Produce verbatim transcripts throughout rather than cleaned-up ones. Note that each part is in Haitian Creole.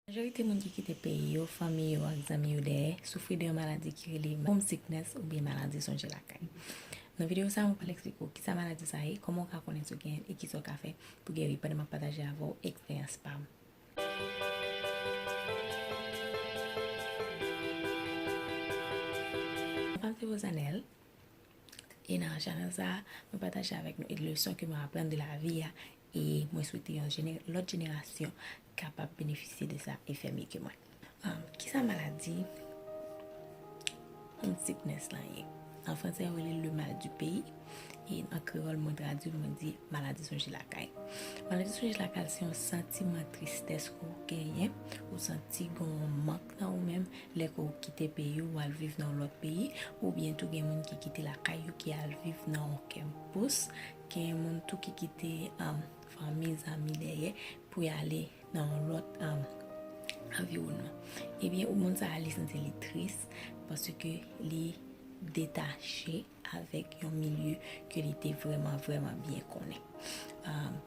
Majorite moun ki kite peyi yo, fanmi yo ak zanmi yo dèyè soufri de yon maladi ki rele homesickness oubyen maladi sonje lakay. Nan videyo sa a, mwen pral eksplike w kisa maladi sa ye, kòman w ka konnen si w genyen l e kisa w ka fè pou geri pandan m ap pataje avè w eksperyans pa m. Mwen se Rosanelle. E nan chanèl sa a, mwen pataje avèk nou leson ke mwen aprann de lavi a e mwen swete yon jene- lòt jenerasyon kapab benefisye de sa e fè mye ke mwen. Um, kisa maladi homesickness lan ye? An fransè, yo rele le mal du pays. E an kreyòl, mwen tradui l, mwen di maladi sonje lakay. Maladi sonje lakay se yon santiman tristès ke w genyen, ou santi gen yon mank nan ou menm lè ke w kite peyi w, w al viv nan yon lòt peyi, oubyen tou gen moun ki kite lakay yo, ki al viv nan yon kempous, gen moun tou ki kite um, fanmi, zanmi dèyè pou y ale nan yon lòt um, anviwònman. Ebyen, moun sa a, li santi li tris paske li detache avèk yon milye ke li te vrèman, vrèman byen konnen. Um,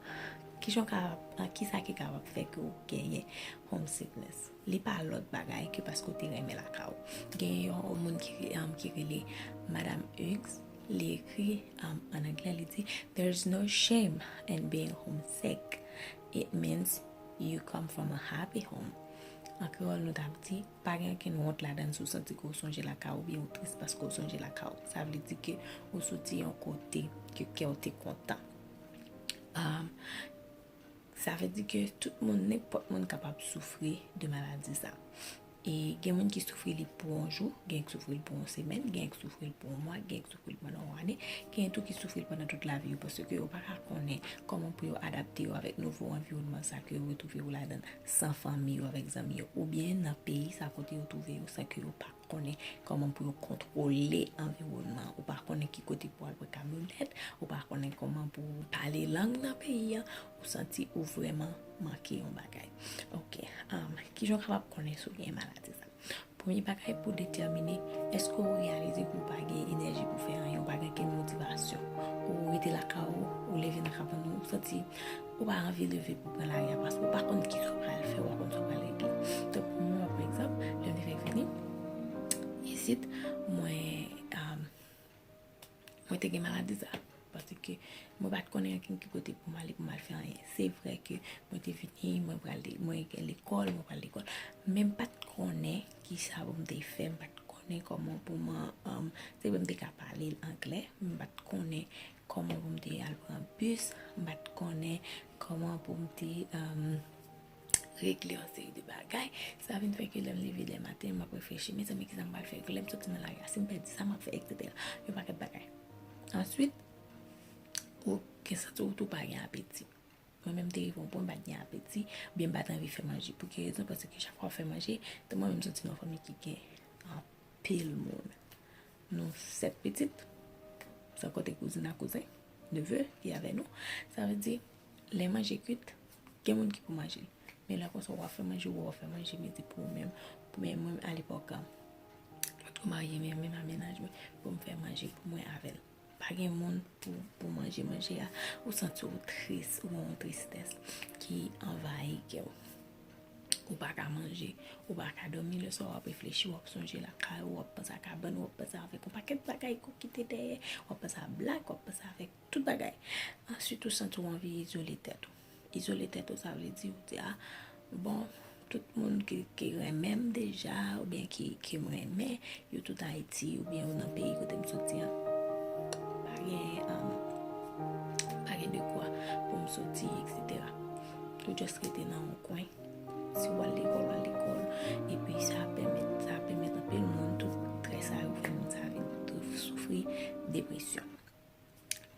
kijan w ka, kisa ki kapab fè ke w genyen homesickness? Li pa lòt bagay ke paske w te renmen lakay ou. Gen yon moun ki, um, ki rele Madame Hughes, li ekri um, an anglè, li di, "There's no shame in being homesick. It means you come from a happy home." An kreyòl, nou t ap di, pa gen okenn wont ladan l si w santi ke w sonje lakay ou oubyen ou tris paske w sonje lakay ou. Sa vle di ke ou soti yon kote ke kè w te kontan. Um, sa vle di ke tout moun, nenpòt moun kapab soufri de maladi sa. E gen moun ki soufri li pou yon jou, gen ki soufri li pou yon semèn, gen ki soufri li pou yon mwa, gen ki soufri li pandan yon ane, gen tou ki soufri li pandan tout lavi yo, paske yo pa ka konnen kòman pou yo adapte yo avèk nouvo anviwònman sa ke yo retwouve yo ladan l, san fanmi yo, avèk zanmi yo, oubyen nan peyi sa kote yo twouve yo, san ke yo pa konnen kòman pou yo kontwole anviwònman an. Ou pa konnen ki kote pou al pran kamyonèt, ou pa konnen kòman pou pale lang nan peyi an, ou santi ou vrèman manke yon bagay. Ok, um, kijan w kapab konnen si w gen maladi sa? Premye bagay pou w detèmine, èske w reyalize ke w pa gen enèji pou fè anyen, w pa gen okenn motivasyon. Ou rete lakay ou, ou leve nan kabann ou, ou santi ou pa anvi leve pou pran lari a paske ou pa konn kisa w pral fè, ou pa konn sa w pral regle. Donk, mwen, pa egzanp, lè m te fèk vini isit, mwen, um, mwen te gen maladi sa. Paske mwen pa t konnen ankenn ki kote pou m ale, pou m al fè anyen. Se vre ke mwen te vini, mwen pral, mwen gen lekòl, mwen pral lekòl. Men m pa t konnen kisa pou m te fè, m pa t konnen kòman pou mwen, um, se vre m te ka pale anglè, men m pa t konnen kòman pou m te al pran bis, m pa t konnen kòman pou m te, um, regle yon seri de bagay. Sa vin fè ke lè m leve lè maten, m ap reflechi, mezanmi, kisa m pral fè? Lè m soti nan lari a, si m pèdi sa, m ap fè, etsetera. Yon pakèt bagay. Answit, ou gen santi w tou pa gen apeti. Mwen menm, m te rive yon pwen, m pa t gen apeti, oubyen m pa t anvi fè manje. Pou ki rezon? Paske chak fwa w fè manje, mwen menm, m soti nan yon fanmi ki gen anpil moun. Nou sèt pitit, san konte kouzin ak kouzen, neve ki avè nou. Sa vle di, lè manje kwit, gen moun ki pou manje l. Men lè konsa, w ap fè manje, w ap fè manje midi pou ou menm. Men mwen, alepòk, mwen t ko marye, men menm a mennaj mwen, pou m fè manje pou mwen avè l. Pa gen moun pou, pou manje manje a, ou santi w tris, ou gen yon tristès ki anvayi kè w. Ou pa ka manje, ou pa ka dòmi, lè swa w ap reflechi, w ap sonje lakay ou, w ap panse a kabann ou, w ap panse avèk yon pakèt bagay ke w kite dèyè, w ap panse a blak, w ap panse avèk tout bagay. Answit, ou santi w anvi izole tèt ou. Izole tèt ou, sa vle di, ou di, a, bon, tout moun ki, ki renmen m deja, oubyen ki, ki m renmen, yo tout Ayiti, oubyen yo nan peyi kote m soti an. Pa gen, um, pa gen dekwa pou m soti, etsetera. Ou just rete nan yon kwen. Si w al lekòl, w al lekòl. Epi sa pèmèt, sa pèmèt anpil moun, tout trè sa yo fè moun sa vin soufri depresyon.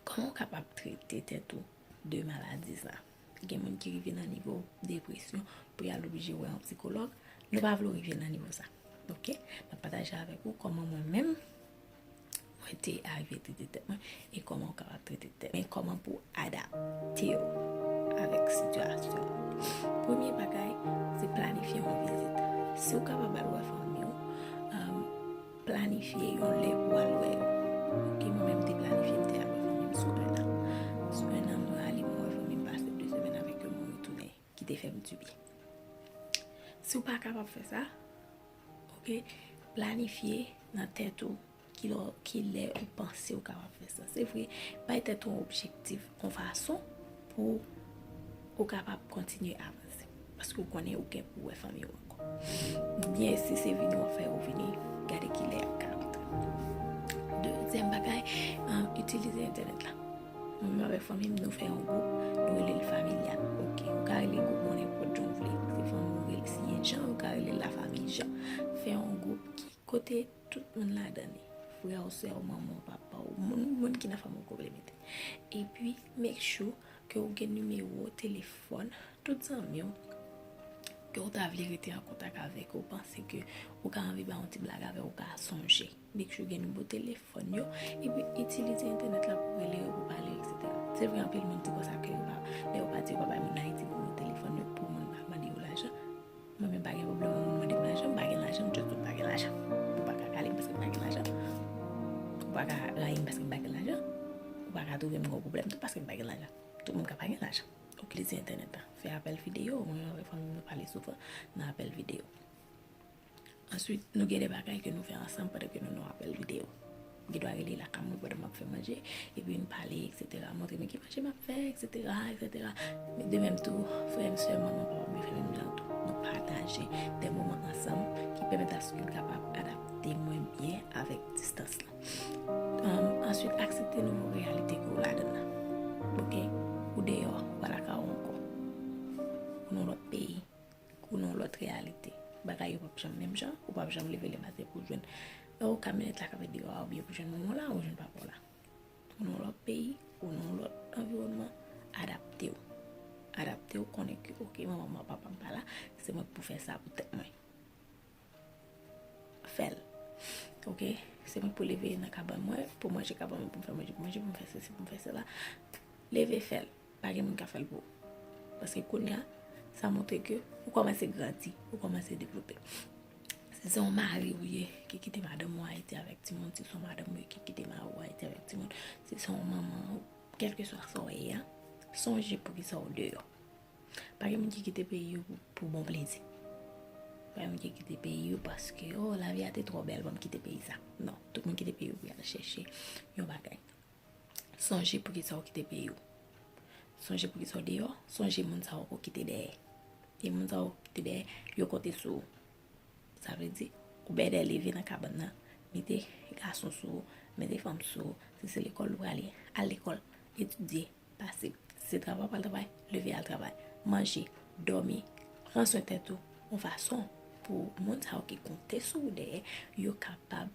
Kòman w kapab trete tèt ou de maladi sa? Gen moun ki rive nan nivo depresyon pou y al oblije wè yon sikològ. Nou pa vle w rive nan nivo sa. Ok? M ap pataje avèk ou kòman mwen menm, mwen te arive trete tèt mwen e kòman w kapab trete tèt. Men kòman pou w adapte w avèk sitiyasyon an. Premye bagay, se planifye yon vizit. Si w kapab al wè fanmi w, um, planifye yon lè pou w al wè yo. Ok, mwen menm, m te planifye m te al wè fanmi m sou en an. Sou en an, mwen ale, mwen wè fanmi m pase de semèn avèk yo, mwen retounen, ki te fè m dibyen. Si w pa kapab fè sa, ok, planifye nan tèt ou ki lè, ki lè ou panse ou kapab fè sa. Se vre, bay tèt ou yon objektif, yon fason pou ou kapab kontinye avanse. Paske ou konnen ou gen pou wè fanmi ou ankò. Oubyen si se vini w ap fè, ou vini, gade ki lè y ap ka rantre. Dezyèm bagay, um, itilize entènèt la. Mwen menm avèk fanmi m, nou fè yon gwoup, nou rele l familyal. Ok, ou ka rele gwoup mwen nenpòt jan w vle. Se fanmi w rele, si se Jan, ou ka rele l lafanmi Jan. Fè yon gwoup ki kote tout moun ladan li. Frè w, sè w, manman w, papa w, moun, moun ki nan fanmi w ke w vle mete. Epi, make sure ke w gen nimewo telefòn tout zanmi w ke w ta vle rete an kontak avèk yo, ou panse ke ou ka anvi bay yon ti blag avè yo, ou ka sonje. Make sure gen nimewo telefòn yo, epi itilize entènèt la pou rele yo, pou pale yo, etsetera. Se vre, anpil moun di konsa ke yo pa, lè yo pati, yo pa bay moun Ayiti nimewo telefòn yo pou moun pa mande yo lajan. Mwen menm pa gen pwoblèm, yon moun mande m lajan, m pa gen lajan, m just di m pa gen lajan. Ou pa ka kale m paske m pa gen lajan. Ou pa ka rayi m paske m pa gen lajan. Ou pa ka twouve m gen yon pwoblèm tou paske m pa gen lajan. Tout moun ka pa gen lajan. Ou itilize entènèt la. Fè apèl videyo, mwen menm avèk fanmi m nou pale souvan nan apèl videyo. Answit, nou gen de bagay ke nou fè ansanm pandan ke nou nan apèl videyo. M gen dwa rele lakay mwen pandan m ap fè manje, epi n pale, etsetera. Montre m ki manje m ap fè, etsetera, etsetera. Men de menm tou, frè m, sè m, manman, papa m, yo fè menm jan tou. Nou pataje de moman ansanm ki pèmèt aske n kapab adapte mwen byen avèk distans lan. Um, answit, aksepte nouvo reyalite ke w ladan nan. Ok? Ou deyò, ou pa lakay ou ankò. Ou nan lòt peyi. Ou nan lòt reyalite. Bagay yo p ap janm menm jan, ou p ap janm leve lè maten pou w jwenn, o, kamyonèt la k ap vin deyò a, oubyen pou w jwenn manman w la, ou jwenn papa w la. Ou nan lòt peyi, ou nan lòt anviwònman, adapte w. Adapte w, konnen ke, ok, manman m, papa m pa la, se mwen k pou fè sa pou tèt mwen. Fè l. Ok? Se mwen k pou leve nan kabann mwen, pou manje kabann mwen, pou m fè manje, pou manje, pou m fè sesi, pou m fè sela. Leve fè l. Pa gen moun k ap fè l pou ou. Paske kounye a, sa montre ke ou kòmanse grandi, ou kòmanse devlope. Si se yon mari ou ye ki kite madanm ou Ayiti avèk timoun, si se yon madanm ou ye ki kite mari ou Ayiti avèk timoun, si se yon manman, kèlkeswa sa w ye a, sonje poukisa w deyò. Pa gen moun ki kite peyi yo pou, pou bon plezi. Pa gen moun ki kite peyi yo paske, o, lavi a te twò bèl, ban m kite peyi sa. Non, tout moun kite peyi yo pou y al chèche yon bagay. Sonje poukisa w kite peyi w. Sonje poukisa w deyò, sonje moun sa yo ke w kite dèyè. E moun sa yo ke w kite dèyè, yo konte sou ou. Sa vle di, ou bèdè leve nan kabann nan, mete gason sou ou, mete fanm sou ou, si se lekòl ou prale, al lekòl, etidye, pase. Si se travay ou pral travay, leve al travay, manje, dòmi, pran swen tèt ou, yon fason pou moun sa yo ki konte sou ou dèyè, yo kapab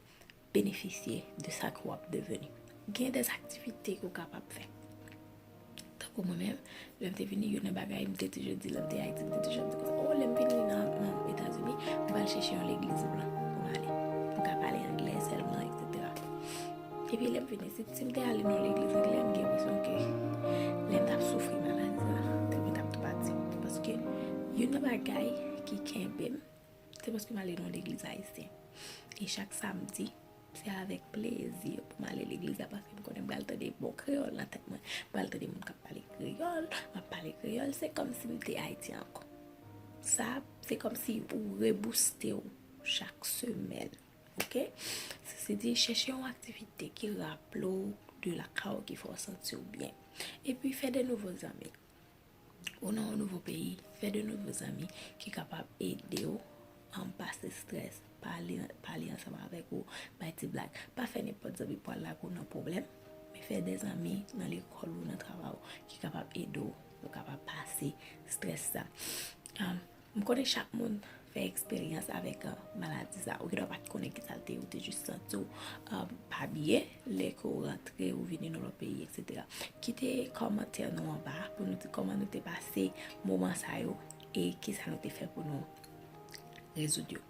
benefisye de sa ke w ap deveni. Gen de aktivite ke w kapab fè. Tankou mwen menm, lè m te vini, youn nan bagay m te toujou di, lè m te Ayiti, m te toujou di konsa, o, lè m vini nan, nan Etazini, m pral chèche yon legliz blan pou m ale. M ka pale anglè sèlman, etsetera. Epi lè m vini isit, si m te ale nan yon legliz anglè, m gen enpresyon ke lè m t ap soufri maladi sa, m te, m t ap tou pati. Paske youn nan bagay ki kenbe m, se paske m ale nan yon legliz ayisyen. E chak samdi, se avèk plezi pou m ale legliz la, paske m konnen m pral tande bon kreyòl nan tèt mwen. M pral tande moun k ap pale kreyòl, m ap pale kreyòl. Se kòmsi m te Ayiti ankò. Sa, se kòmsi ou rebouste w chak semèn. Ok? Se, se di, chèche yon aktivite ki raple w de lakay ou, ki fè w santi w byen. Epi fè de nouvo zanmi. Ou nan yon nouvo peyi, fè de nouvo zanmi ki kapab ede w, um, pase estrès, pale, pale ansanm avèk ou, bay ti blag. Pa fè nenpòt zanmi pou al lage w nan pwoblèm, men fè de zanmi nan lekòl ou, nan travay ou, ki kapab ede w, pou w kapab pase estrès sa. Um, m konnen chak moun fè eksperyans avèk, uh, maladi sa. Ou gendwa pa t konnen kisa l te ye, ou te jis santi w, um, pa byen lè ke w rantre, ou vini nan lòt peyi, etsetera. Kite kòmantè nou anba pou nou di kòman nou te pase moman sa yo e kisa nou te fè pou nou rezoud yo.